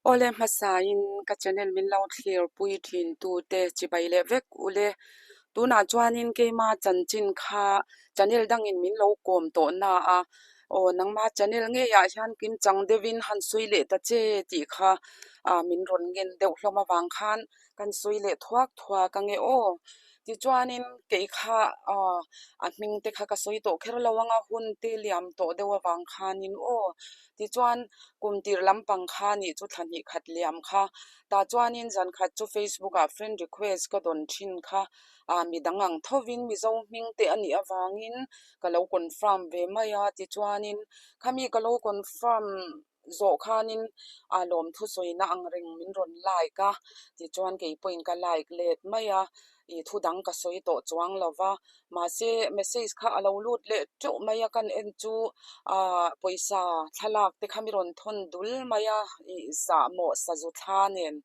Awle hmasain ka channel min lo thlirpui thin tute chibai leh vek ule. Tunah chuanin keima chanchin kha channel dangin min lo kawm tawh na a, aw nangma channel ngeiah hian kimchang deuhin han sawi leh ta che tih kha min rawn ngen deuh hlawm avang khan kan sawi leh thuak thuak ange aw. Tichuanin kei kha a hming te kha ka sawi tawh kher lo anga hun te liam tawh deuh avang khanin aw. Tichuan kum tir lampang kha nih chu thla hnih khat liam kha tah chuanin zan khat chu Facebook ah friend request ka dawn thin kha midang ang thovin Mizo hming te a nih avangin ka lo confirm ve mai a. Tichuanin khami ka lo confirm zawh khanin a lawmthu sawina ang reng min rawn like a, tichuan kei pawhin ka like let mai a, ih thu dang ka sawi tawh chuang lo va, mahse message kha a lo lut leh teuh mai a kan en chu ah pawisa thlalak te kha mi rawn thawn dul mai a, ih zahmawh sazu thla nen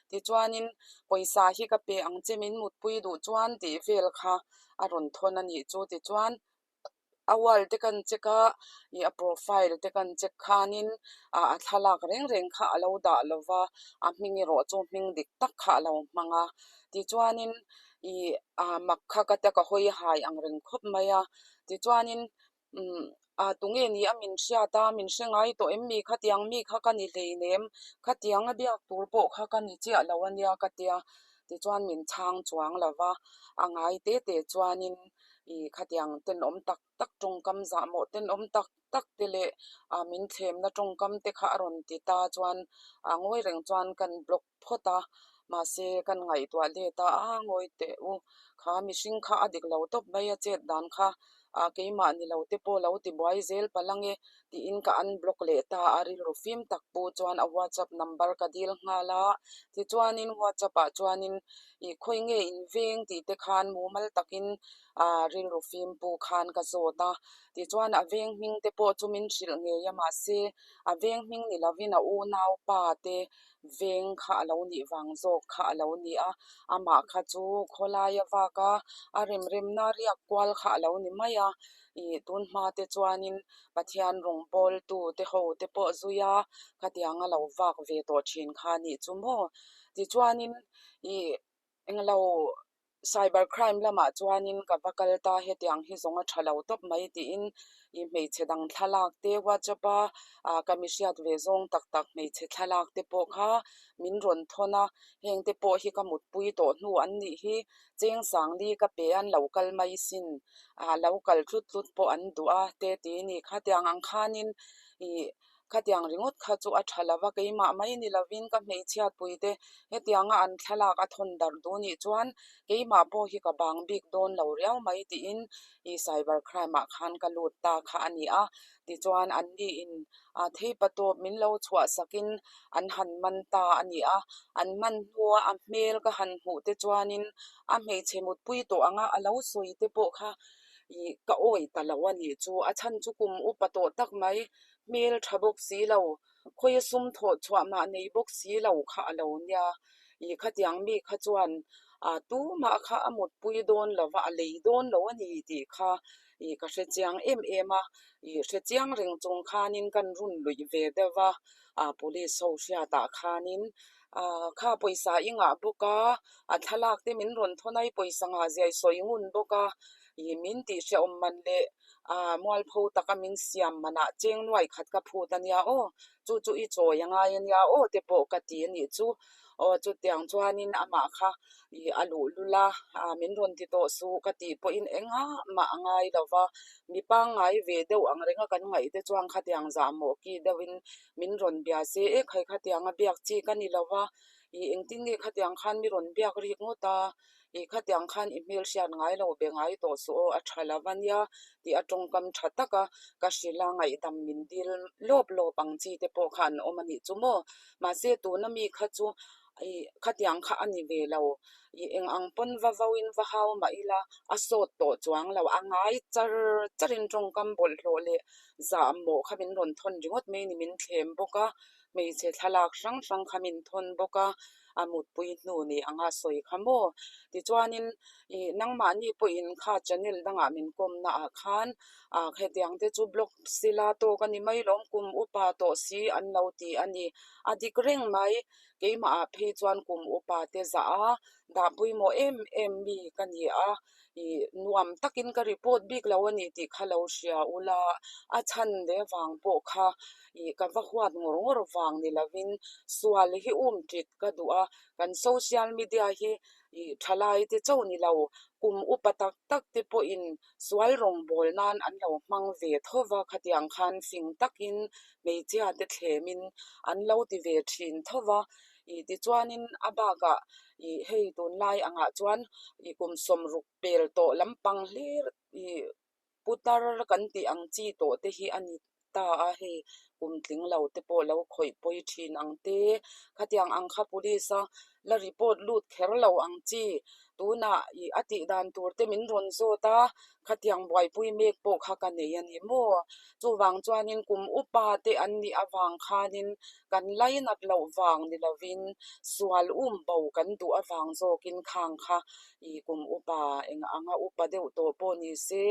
tichuanin pawisa hi ka pe ang che min mutpui duh chuan tih vel kha a rawn thawn a nih chu tichuan. A wall te kan check a, ih a profile te kan check khanin ah a thlalak reng reng kha a lo dah lo va, a hming erawh chu hming dik tak kha a lo hmang a. Tichuanin ih ah mak kha ka tia ka hawi hai ang reng khawp mai a. Tichuanin umm ah tunge ni a min hriat a, min hre ngai tawh em mi khatiang mi kha ka ni hleinem, khatiang a biak tur pawh kha ka ni chiah lo a nia ka tia. Tichuan min chhang chuang lo va, a ngai te te chuanin Ih khatiang tenawm tak tak tawngkam zahmawh tenawm tak tak te leh ah min thlemna tawngkam te kha a rawn ti ta chuan ah ngawi reng chuan kan block phawt a, mahse kan ngaihtuah let a, a ngawi teh u kha mihring kha a dik lo tawp mai a chet dan kha ah keimah ni lo te pawh lo ti buai zel palh ange tiin ka unblock leh ta a, rilru fim tak pu chuan a whatsapp number ka dil nghal a, tichuanin whatsapp ah chuanin ih khawi nge in veng tih te khan mumal takin ah rilru fim pu khan ka zawt a, tichuan a veng hming te pawh chu min hrilh ngei a mahse a veng hming ni lovin a unaupa te veng kha a lo nih vang zawk kha a lo ni a, amah kha chu khawlaia vak a, a remremna riak kual kha a lo ni mai a. Ih tun hma te chuanin Pathian rawngbawltu te ho te pawh zui a, khatiang a lo vak ve tawh thin kha a nih chu maw. Tichuanin ih englo cyber crime lamah chuanin ka va kal ta hetiang hi zawng a tha lo tawp mai tiin ih hmeichhe dang thlalak te whatsapp a ah ka mi hriat ve zawng tak tak hmeichhe thlalak te pawh kha min rawn thawn a, heng te pawh hi ka mutpui tawh hnu an nih hi. Cheng Sangli ka pe an lo kal mai sin, ah lo kal tlut tlut pawh an duh a te ti ni. Khatiang ang khanin ih khatiang ringawt kha chu a tha lova, keimah mai ni lovin ka hmeichhiatpui te hetianga an thlalak a thawn darh duh nih chuan keimah pawh hi ka bang bik dawn lo riau mai tiin ih cyber crime ah khan ka lut ta kha a ni a. Tichuan anni in a theipa tawp min lo chhuah sakin an han man ta a ni a, an man hnua a hmel ka han hmuh te chuanin a hmeichhe mutpui tawh anga a lo sawi te pawh kha ih ka awih ta lo a nih chu, a chhan chu kum upa tawh tak mai, hmel tha bawk si lo, khawia sum thawh chhuah mah nei bawk si lo kha a lo nia, ih khatiang mi kha chuan ah tumah kha a mutpui dawn lo va, a lei dawn lo a ni tih kha ih ka hre chiang em em a, ih hre chiang reng chung khanin kan run luih ve deuh a, ah police ho hriatah khanin ah kha pawisa i ngah bawk a, a thlalak te min rawn thawn a, i pawisa ngah zia i sawi ngun bawk a, ih min tih hrehawm man leh ah mualpho taka min siam manah cheng nuai khat ka phut a nia aw, chu chu i chawi a ngai a nia aw te pawh ka ti a nih chu. Aw chutiang chuanin amah kha ih a luh lul a, ah min rawn ti tawh suh ka tih pawhin engah mah a ngai lo va, mi pangngai ve deuh ang renga kan ngaih te chuan khatiang zahmawh ki deuhin min rawn bia se e khai khatiang a biak chi ka ni lo va, ih engtin nge khatiang khan mi rawn biak rik ngawt a, ih khatiang khan i hmel hriat ngai lo be ngai tawh suh aw a tha lo va nia tih a tawngkam tha tak a, ka hrilh a ngaihdam min dil lawp lawp ang chi te pawh kha an awm a nih chu maw. Mahse tuna mi kha chu ih khatiang kha a ni ve lo, ih eng ang pawn va vo in va hau mah ila a sawt tawh chuang lo, a ngai char char in tawngkam bawlhhlawh leh zahmawh kha min rawn thawn ringawt mai ni min thlem bawk a, hmeichhe thlalak hrang hrang kha min thawn bawk a, a mutpui hnu ni anga sawi kha maw? Tichuanin ih nangmahni pawhin kha channel dangah min kawmna ah khan ah hetiang te chu block sila tawk a ni mai lawm kum upa tawh si an lo ti a ni. A dik reng mai, keimah ah phei chuan kum upa te zah a dah pawimawh em em mi ka ni a, ih nuam takin ka report bik lo a ni tih kha lo hria ula, a chhan leh vang pawh kha ih ka va huat ngawr ngawr vang ni lovin sual hi um tit ka duh a, kan social media hi ih thalai te chauh ni lo kum upa tak tak te pawhin sual rawngbâwl nân an lo hmang ve tho va, khatiang khân fing takin hmeichhia te thlemin an lo ti ve ṭhin tho va, ih tichuanin a bâkah ih hei tunlai angah chuan ih kum sawmruk pel tawh lampang hlir ih putar kan tih ang chi tawh te hi a ni ta a, hei kum tling lo te pawh lo khawih pawi thin ang te, khatiang ang kha police a la report lut kher lo ang chi, tunah ih a tih dan tur te min rawn zawt a, khatiang buaipui mek pawh kha ka nei a ni maw? Chuvang chuanin kum upa te an nih avang khanin kan lainat loh vang ni lovin sual um bo kan duh avang zawkin khang kha ih kum upa eng anga upa deuh tawh pawh ni se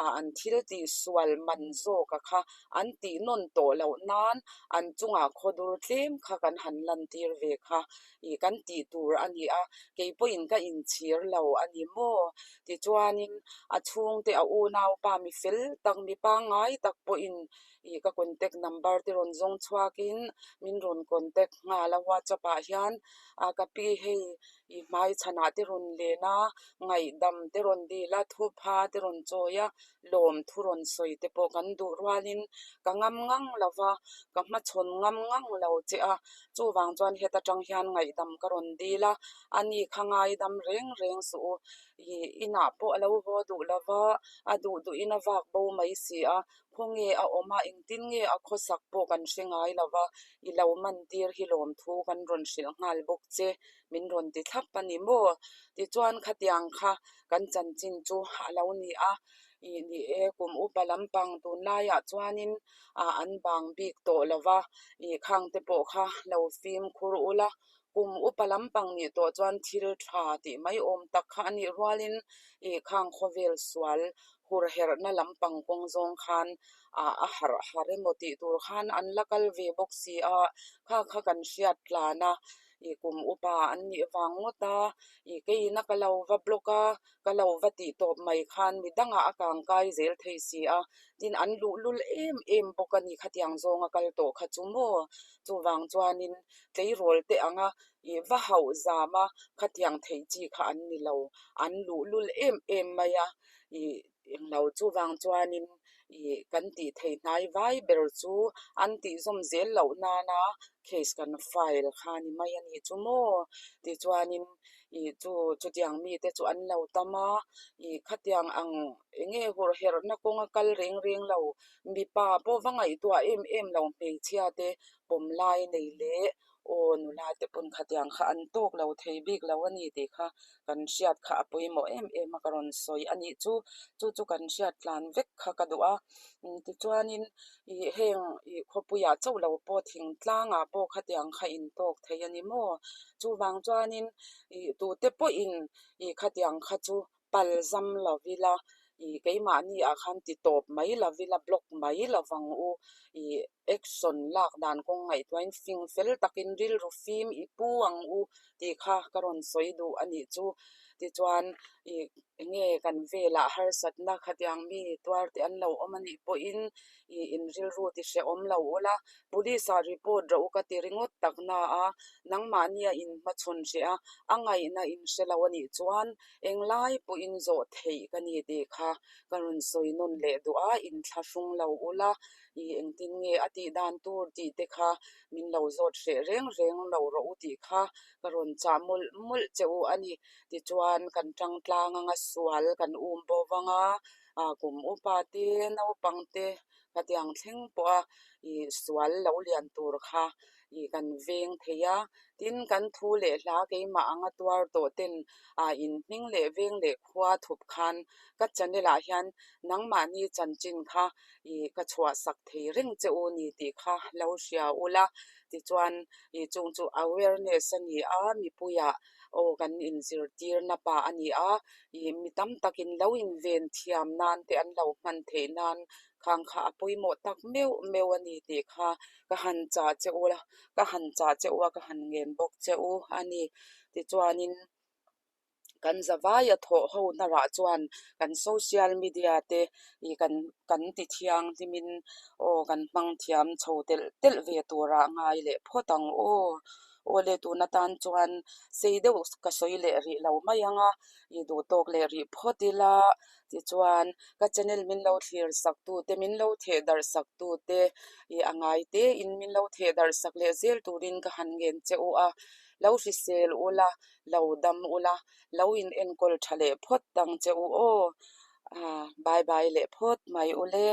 ah an thil tih sual man zawk a kha an tih nawn tawh loh nan an chungah khawdur tlem kha kan han lantir ve kha ih kan tih tur a ni a, kei pawhin ka inchhir lo a ni maw? Tichuanin a chhungte a unaupa mi fel tak mi pangngai tak pawhin ih ka contact number te rawn zawng chhuakin min rawn contact nghal a whatsapp ah hian a ka pi hei ih hmai chhanah te rawn len a, ngaihdam te rawn dil a, thupha te rawn chawi a, lawm thu rawn sawi te pawh kan duh rualin ka ngam ngang lo va, ka hmachhawn ngam ngang lo che a, chuvang chuan heta tang hian ngaihdam ka rawn dil a, ani kha ngaidam reng reng suh u, ih inah pawh a lo haw duh lo va, a duh duhin a vak bo mai si a, khawnge a awm a, engtin nge a khawsak pawh kan hre ngai lo va, i lo man tir hi lawmthu kan rawn hrilh nghal bawk che. Min rawn ti thlap a ni maw? Tichuan khatiang kha kan chanchin chu a lo ni a, ih ni e kum upa lampang tunlaiah chuanin ah an bang bik tawh lo va, ih khang te pawh kha lo fimkhur ula, kum upa lampang nih tawh chuan thil tha tih mai awm tak kha a nih rualin ih khang khawvel sual hur herhna lampang kawng zawng khan ah a harh har emaw tih tur khan an la kal ve bawk si a, kha kha kan hriat tlan a. Ih kum upa an nih vang ngawt a, ih keiin a ka lo va block a, ka lo va tih tawp mai khan mi dangah a kang kai zel thei si a, tin an luhlul em em bawk a ni khatiang zawnga kal tawh kha chu maw? Chuvang chuanin tleirawl te anga ih va hauh zam a khatiang theih chi kha an ni lo, an luhlul em em mai a, ih Englo chuvang chuanin ih kan tih thei hnai vai ber chu an tih zawm zel loh nana case kan file kha ni mai a nih chu maw? Tichuanin ih chu chutiang mite chu an lo tam a, ih khatiang ang eng nge hur herhna kawnga kal reng reng lo mipa pawh va ngaihtuah em em lo hmeichhia te pawm lai nei leh Aw nula te pawn khatiang kha an tawk lo thei bik lo a ni tih kha kan hriat kha a pawimawh em em a ka rawn sawi a nih chu, chu chu kan hriat tlan vek kha ka duh a, tichuanin ih heng ih khawpuiah chauh lo pawh thingtlangah pawh khatiang kha in tawk thei a ni maw? Chuvang chuanin ih tute pawhin ih khatiang kha chu pal zam lo ila, ih keimahni ah khan ti tawp mai lo ila, block mai lo vang u, ih action lak dan kawng ngaihtuahin fing fel takin rilru fim i pu ang u tih kha ka rawn sawi duh a nih chu. Tichuan ih eng nge kan velah harsatna khatiang mi tuar te an lo awm a nih pawhin ih in rilru ti hrehawm lo ula, police ah report rawh u ka ti ringawt tak na a, nangmahnia in hmachhawn hreh a, a ngaihna in hre lo a nih chuan Englai pawhin zawh theih ka ni tih kha ka rawn sawi nawn leh duh a, inthlahrung lo ula, ih engtin nge a tih dan tur tih te kha min lo zawt hreh reng reng lo rawh u tih kha ka rawn chah mawlh mawlh che u a ni. Tichuan kan tang tlang anga sual kan um bo vang a, ah kum upa te naupang te khatiang thleng pawha ih sual lo lian tur kha. I kan veng thei a, tin kan thu leh hla keimah anga tuar tawh ten ah in hming leh veng leh khua thup khan ka channel ah hian nangmahni chanchin kha i ka chhuah sak thei reng che u ni tih kha lo hria ula tichuan i chung chu awareness a ni a mipuiah aw kan inzirtirna pah a ni a i mi tam takin lo inven thiam nan te an lo hman theih nan khang kha a pawimawh tak meuh meuh a ni tih kha ka han chah che u la ka han chah che u a ka han ngen bawk che u a ni tichuanin kan zavaia thawh ho hnarah chuan kan social media te ih kan kan ti thianghlimin aw kan hmang thiam chho telh telh ve turah ngai leh phawt ang aw. Aw le tun atan chuan sei deuh ka sawi leh rih lo mai ang a ih duh tawk leh rih phawt ila tichuan ka channel min lo thlir sak tu te min lo theh darh sak tu te ih a ngai te in min lo theh darh sak leh zel turin ka han ngen che u a lo hrisel ula lo dam ula lo in enkawl tha leh phawt ang che u aw ah bye bye leh phawt mai ule.